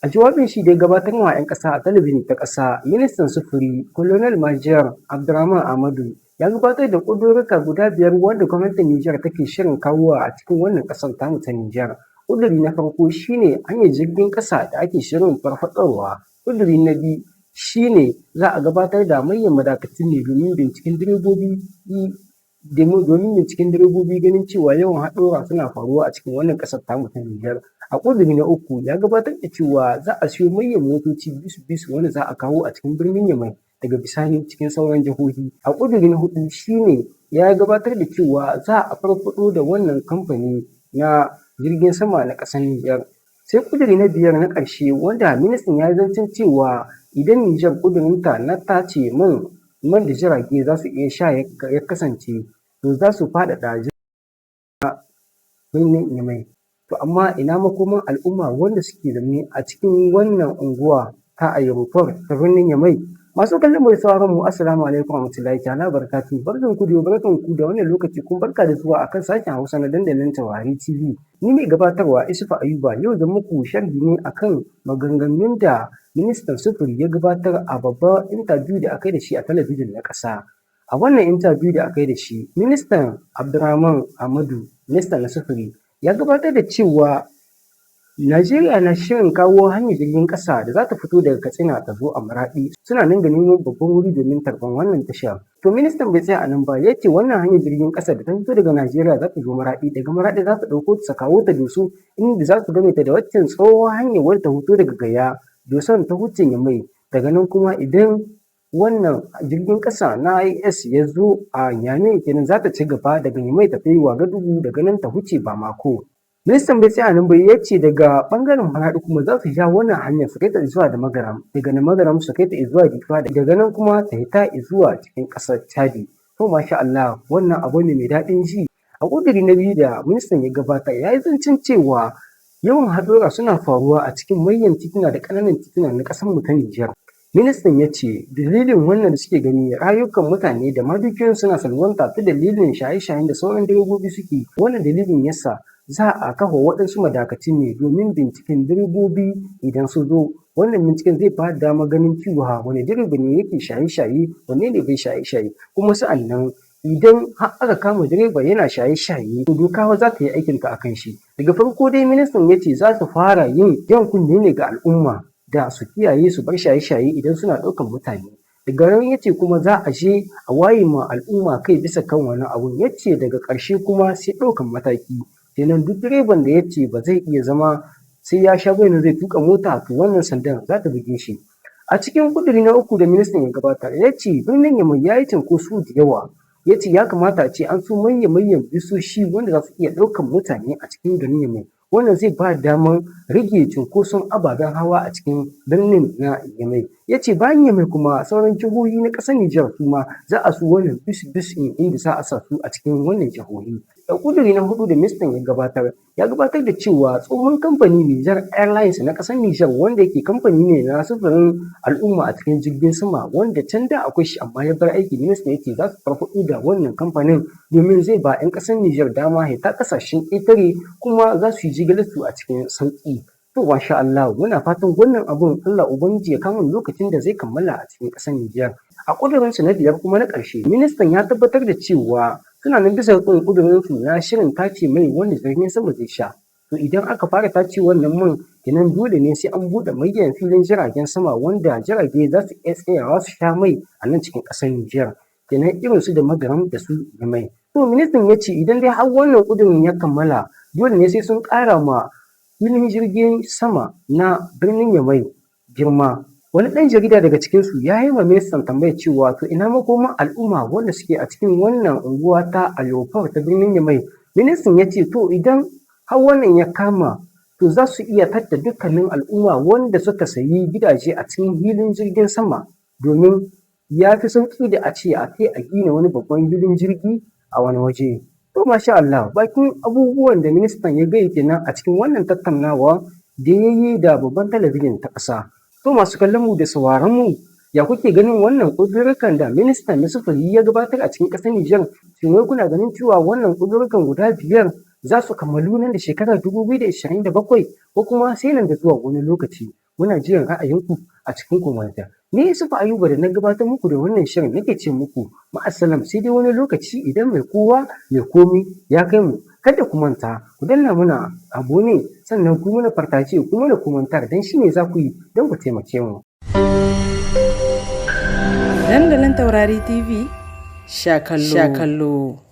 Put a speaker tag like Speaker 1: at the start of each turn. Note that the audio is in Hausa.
Speaker 1: A jawabin shi da ya gabatar wa 'yan ƙasa a talabijin ta ƙasa, Ministan Sufuri, Colonel Major Abdurrahman Ahmadu, ya gabatar da ƙudurruka guda biyar wanda gwamnatin Nijar take shirin kawowa a cikin wannan ƙasar tamu ta Nijar. Ƙuduri na farko shi ne hanyar jirgin ƙasa da ake shirin farfaɗowa. Ƙuduri na biyu shi ne za a gabatar da manyan madakatu ne domin binciken direbobi, ganin cewa yawan haɗurra suna faruwa a cikin wannan ƙasar tamu ta Nijar. A ƙuduri na uku, ya gabatar da cewa za a siyo manyan motoci bus-bus wanda za a kawo a cikin birnin Yamai, daga bisani cikin sauran jihohi. A ƙuduri na huɗu shi ne ya gabatar da cewa za a farfaɗo da wannan kamfani na jirgin sama na ƙasar Nijar. Sai ƙuduri na biyar, na ƙarshe, wanda ministan ya yi zancen cewa idan Nijar ƙudurinta na tace man da jirage za su iya sha ya kasance, to za su faɗaɗa birnin Yamai. To amma ina makoman al'umma wanda suke zaune a cikin wannan unguwa ta Aéroport ta birnin Yamai? Masu kallon mu da sauraron mu, assalamu alaikum warahmatullahi ta'ala barakatuhu. Barkan ku da barkan ku da wannan lokaci, kuma barka da zuwa akan sashen Hausa na dandalin Taurari TV. Ni mai gabatarwa, Isufu Ayuba, yau zan muku sharhi ne akan maganganun da ministan sufuri ya gabatar a babban interview da aka yi da shi a talabijin na ƙasa. A wannan interview da aka yi da shi, ministan Abdurrahman Ahmadu, ministan na sufuri, ya gabatar da cewa Najeriya na shirin kawo hanyar jirgin ƙasa da za ta fito daga Katsina ta zo a Maraɗi, suna nan ga neman babban wuri domin tarban wannan tasha. To ministan bai tsaya a nan ba, ya ce wannan hanyar jirgin ƙasa da ta fito daga Najeriya za ta zo Maraɗi, daga Maraɗi za su ɗauko ta su kawo ta Doso, inda za su game ta da waccan tsohuwar hanyar wadda ta fito daga Gaya, Doson ta wuce Yamai, daga nan kuma idan wannan jirgin ƙasa na AES ya zo a Niamey kenan, za ta ci gaba daga Yamai ta kai Wagadugu, daga nan ta wuce Bamako. Ministan bai tsaya nan ba, ya ce daga ɓangaren Maraɗi kuma za su ja wannan hanyar su kai ta zuwa Damagaram, daga Damagaram su kai ta zuwa Difa, daga nan kuma ta hita zuwa cikin ƙasar Chadi. To masha Allah, wannan abu ne mai daɗin ji. A ƙuduri na biyu da ministan ya gabatar, ya yi zancen cewa yawan haɗurra suna faruwa a cikin manyan tituna da ƙananan tituna na ƙasarmu ta Nijar. Ministan ya ce dalilin wannan da suke gani, rayukan mutane da ma dukiyoyinsu suna salwanta ta dalilin shaye-shayen da sauran direbobi suke yi. Wannan dalilin ya sa za a kafa waɗansu madakatu ne domin binciken direbobi idan sun zo. Wannan binciken zai ba da damar ganin cewa wane direba ne yake shaye-shaye, wanne ne bai shaye-shaye. Kuma sa'annan idan har aka kama direba yana shaye-shaye, to doka fa za ta yi aikinta a kan shi. Daga farko dai ministan ya ce za su fara yin jan kunne ne ga al'umma da su kiyaye, su bar shaye-shaye idan suna ɗaukan mutane. Daga nan ya ce kuma za a je a waye ma al'umma kai bisa kan wannan abun. Ya ce daga ƙarshe kuma sai ɗaukan mataki. Kenan duk direban da ya ce ba zai iya zama sai ya sha ba zai tuƙa mota, to wannan sandan za ta buge shi. A cikin ƙuduri na uku da ministan ya gabatar, ya ce birnin Yamai ya yi cunkoso da yawa. Ya ce ya kamata a ce an siyo manya-manyan bisoshi wanda za su iya ɗaukan mutane a cikin garin Yamai. Wannan zai ba da damar rage cunkoson ababen hawa a cikin birnin na Yamai. Ya ce bayan Yamai kuma, sauran jihohi na ƙasar Nijar su ma za a siyo wannan bus-bus ɗin inda za a sa su a cikin wannan jihohi. A ƙuduri na huɗu da ministan ya gabatar, ya gabatar da cewa tsohon kamfani Niger Airlines na ƙasar Nijar, wanda yake kamfani ne na sufurin al'umma a cikin jirgin sama, wanda can da akwai shi amma ya bar aiki, ministan ya ce za su farfaɗo da wannan kamfanin domin zai ba 'yan ƙasar Nijar dama hita ƙasashen ƙetare, kuma za su yi jigilarsu a cikin sauƙi. To masha Allah, muna fatan wannan abun Allah Ubangiji ya kawo lokacin da zai kammala a cikin ƙasar Nijar. A ƙudurinsu na biyar kuma na ƙarshe, ministan ya tabbatar da cewa suna nan bisa kan ƙudurinsu na shirin tace mai wanda jirgin sama zai sha. To idan aka fara tace wannan man, kenan dole ne sai an buɗe manyan filin jiragen sama wanda jirage za su iya tsayawa su sha mai a nan cikin ƙasar Nijar. Kenan irin su Damagaram da su Yamai. To ministan ya ce idan dai har wannan ƙudurin ya kammala, dole ne sai sun ƙara ma filin jirgin sama na birnin Yamai girma. Wani ɗan jarida daga cikinsu ya yi wa ministan tambaya cewa to ina makoman al'umma wanda suke a cikin wannan unguwa ta Aéroport ta birnin Yamai? Ministan ya ce to idan har wannan ya kama, to za su iya tadda dukkanin al'umma wanda suka sayi gidaje a cikin filin jirgin sama, domin ya fi sauƙi da a ce a kai a gina wani babban filin jirgi a wani waje. To masha Allah, bakin abubuwan da ministan ya gaya kenan a cikin wannan tattaunawa da ya yi da babban talabijin ta ƙasa. To masu kallon mu da sauraron mu, ya kuke ganin wannan ƙudurrukan da ministan na sufuri ya gabatar a cikin ƙasar Nijar? Shin wai kuna ganin cewa wannan ƙudurrukan guda biyar za su kammalu nan da shekarar 2027, ko kuma sai nan da zuwa wani lokaci? Muna jiran ra'ayinku a cikin commentaire. Ni Yusufu Ayuba da na gabatar muku da wannan shirin nake ce muku ma'assalam, sai dai wani lokaci idan mai kowa mai komi ya kai mu. Kada ku manta ku danna mana abonner, sannan ku mana partage, ku mana commentaire, don shi ne za ku yi don ku taimake mu.
Speaker 2: Dandalin Taurari TV, sha kallo.